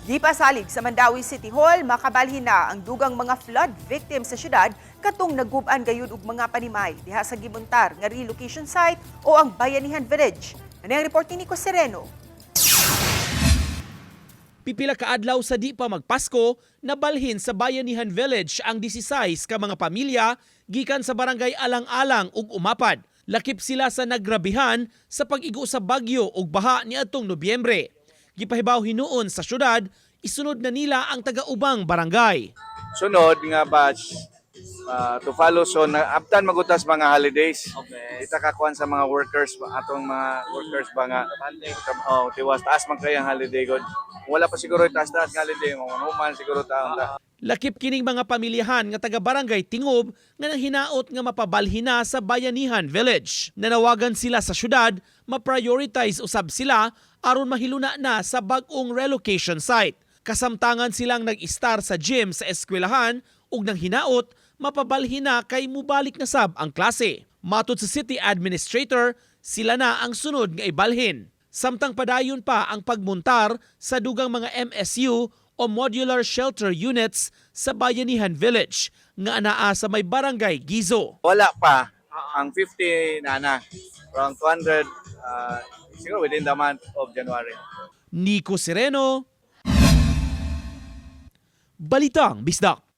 Gipasalig sa Mandaue City Hall, makabalhin na ang dugang mga flood victims sa syudad katong nagub-an gayud og mga panimay diha sa gimuntar nga relocation site o ang Bayanihan Village. Ano ang report ni Nico Sereno? Pipila ka adlaw sa di pa magpasko, nabalhin sa Bayanihan Village ang 16 ka mga pamilya gikan sa barangay Alang-alang ug Umapad. Lakip sila sa nagrabihan sa pag-igo sa bagyo ug baha niadtong Nobyembre. Gipahibaw hinuon sa syudad, isunod na nila ang taga-ubang barangay. Sunod nga batch to follow, so na abtan magutas mga holidays. Okay. Kita kakuan sa mga workers, atong mga workers ba nga, oh, tiwas taas man kay ang holiday god. Kung wala pa siguro taas taas nga holiday, mga human siguro taon ta. Lakip kining mga pamilyahan nga taga barangay Tingob nga nang hinaot nga mapabalhin na sa Bayanihan Village. Nanawagan sila sa syudad ma-prioritize usab sila aron mahiluna na sa bag-ong relocation site. Kasamtangan silang nag-istar sa gym sa eskwelahan ug nang hinaot mapabalhin na kay mubalik na sab ang klase. Matod sa city administrator, sila na ang sunod nga ibalhin. Samtang padayon pa ang pagmuntar sa dugang mga MSU o Modular Shelter Units sa Bayanihan Village nga anaa sa may barangay Gizo. Wala pa ang 50 na na. Around 200 siguro within the month of January. Nico Sereno, Balitang Bisdak.